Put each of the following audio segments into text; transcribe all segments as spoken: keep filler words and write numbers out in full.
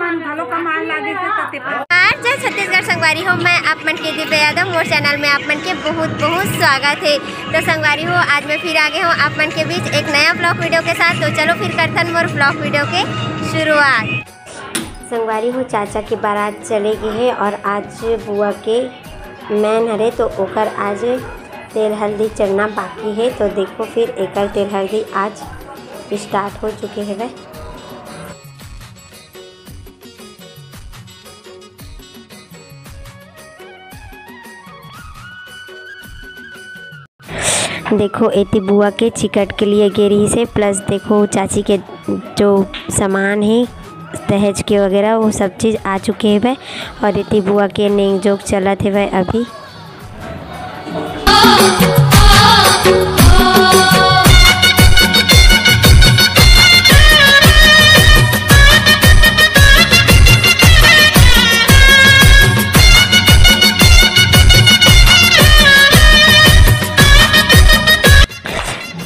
घलो कमाल लागे से तो ते पास। आज जय छत्तीसगढ़ संगवारी हो, मैं आप मन के दिव्या यादव, मोर चैनल में आप मन के बहुत बहुत स्वागत है। तो संगवारी हो, आज मैं फिर आ गए हूँ आप मन के बीच एक नया ब्लॉग वीडियो के साथ। तो चलो फिर करथन मोर ब्लॉग वीडियो के शुरुआत। संगवारी हो, चाचा के बारात चले गे हे और आज बुआ के मैन हरे, तो ओकर आज तेल हल्दी चढ़ना बाकी हे। तो देखो, फिर एकर तेल हल्दी आज स्टार्ट हो चुके हवे। देखो, एती बुआ के चिकट के लिए गे रहिस हे, प्लस देखो, चाची के जो सामान हे, दहेज के वगैरह, वो सब चीज़ आ चुके हवे। और एती बुआ के नेंग जोग चलत हवे अभी।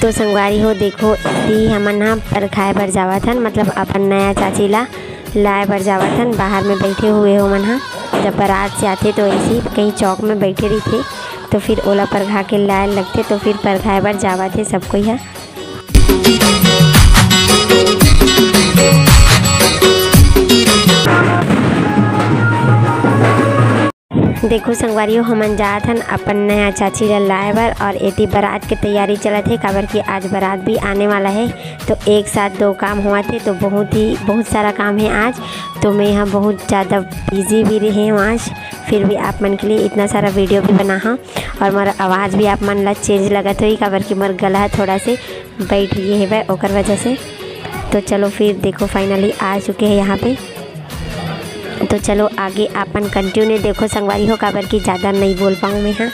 तो संगवारी हो, देखो, दी हमन ह परघाए बर जावत हन, मतलब अपन नया चाची ला लाए बर जावत हन। बाहर में बैठे हुए हो मन ह, जब बारात से आथे तो ऐसे ही कहीं चौक में बैठे रहिथे, तो फिर ओला परघा के लाए लगथे, तो फिर परघाए बर जावत हे सब कोई ह। देखो संगवारी हो, हमन जात हन अपन नया चाची ला लाए बर, और एती बारात के तैयारी चलत हे, काबर कि आज बारात भी आने वाला है। तो एक साथ दो काम होवत हे, तो बहुत ही, बहुत सारा काम है आज। तो मैं यहाँ बहुत ज़्यादा बिजी भी रहे हूँ आज, फिर भी आप मन के लिए इतना सारा वीडियो भी बना हूँ, और मोर आवाज़ भी आप मन ला चेंज लगत होही, काबर कि मोर गला थोड़ा से बैठ गए हवे ओकर वजह से। तो चलो फिर देखो, फाइनली आ चुके हैं यहाँ पे। तो चलो आगे अपन कंटिन्यू देखो संगवारी हो, काबर कि ज़्यादा नहीं बोल पाऊँ मैं। हाँ,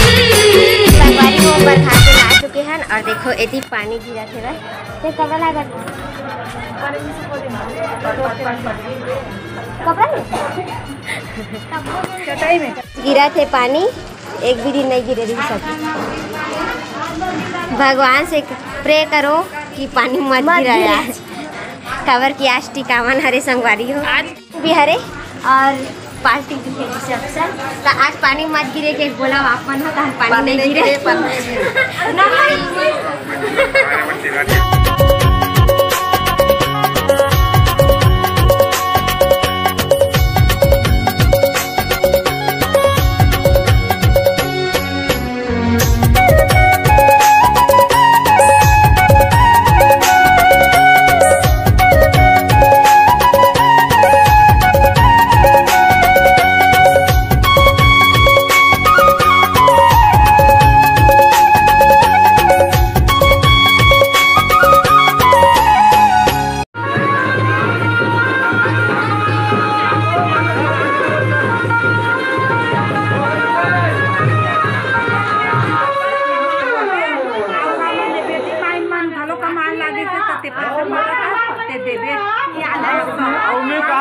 संगवारी हो, बरखा के ला चुके हन और देखो, एती पानी गिरत हेवय। ते कपड़ा ला बर। कपड़ा ले। चटाई में। गिरत हे पानी, एक भी दिन नहीं गिरे रही सब। भगवान से प्रे करो कि पानी मत मत गिरे गिरे। आज। काबर कि आज टिकावन हरे संगवारी हो। आज भी हरे और पार्टी भी है रिसेप्शन। तो आज पानी मत गिरे के बोला आप मन हो, तो हम पानी पानी नहीं नहीं गिरे। गिरे, पानी नहीं गिरे। ना भाई।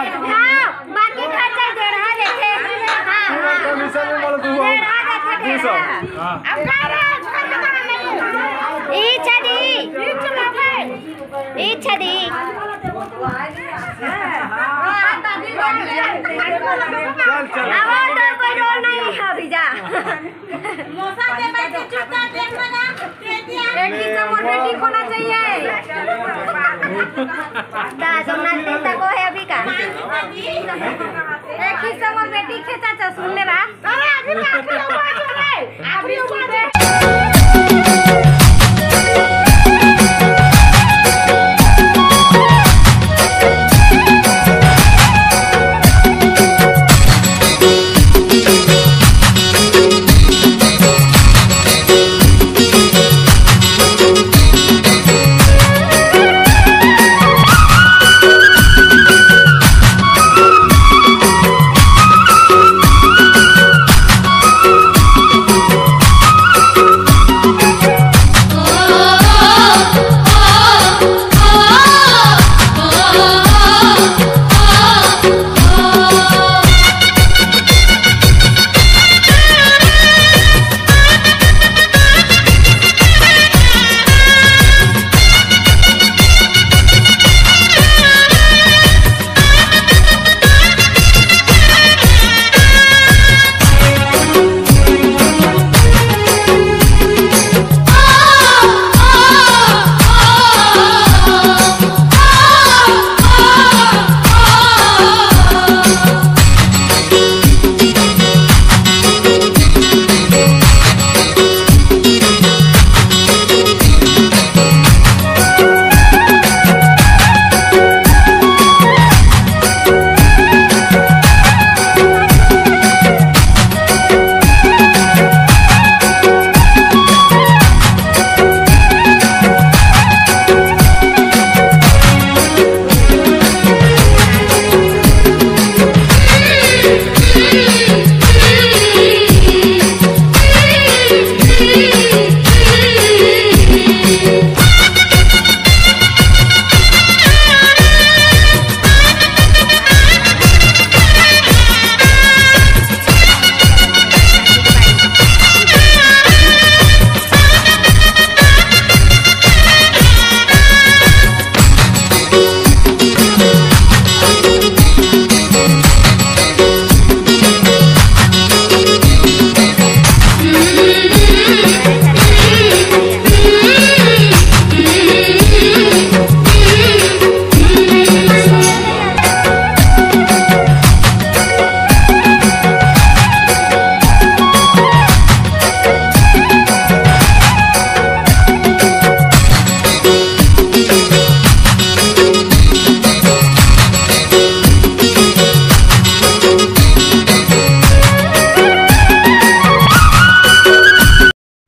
हाँ, बाकी खर्चा डेढ़ा देथे। हाँ, हाँ। कमीशन में बोलो तू। डेढ़ा देथे, डेढ़ा। अब का रे, ई छदी। ई छदी। चल, चल। अब तो कोई रोल नहीं है, अभी जा। एक ही से मोर बेटी होना चाहिए। दा, तुम नाचते तक वो है अभी का? एक ही से मोर बेटी खेचा चा, सुन ले रहा। अरे, अभी तो आखिरी आवाज हो रहा है। आखिरी आवाज है।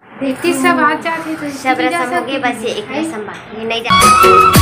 देखती सब आ जात हे तो सब रसम हो गए, बस ये एक रसम बाकी है, नहीं जा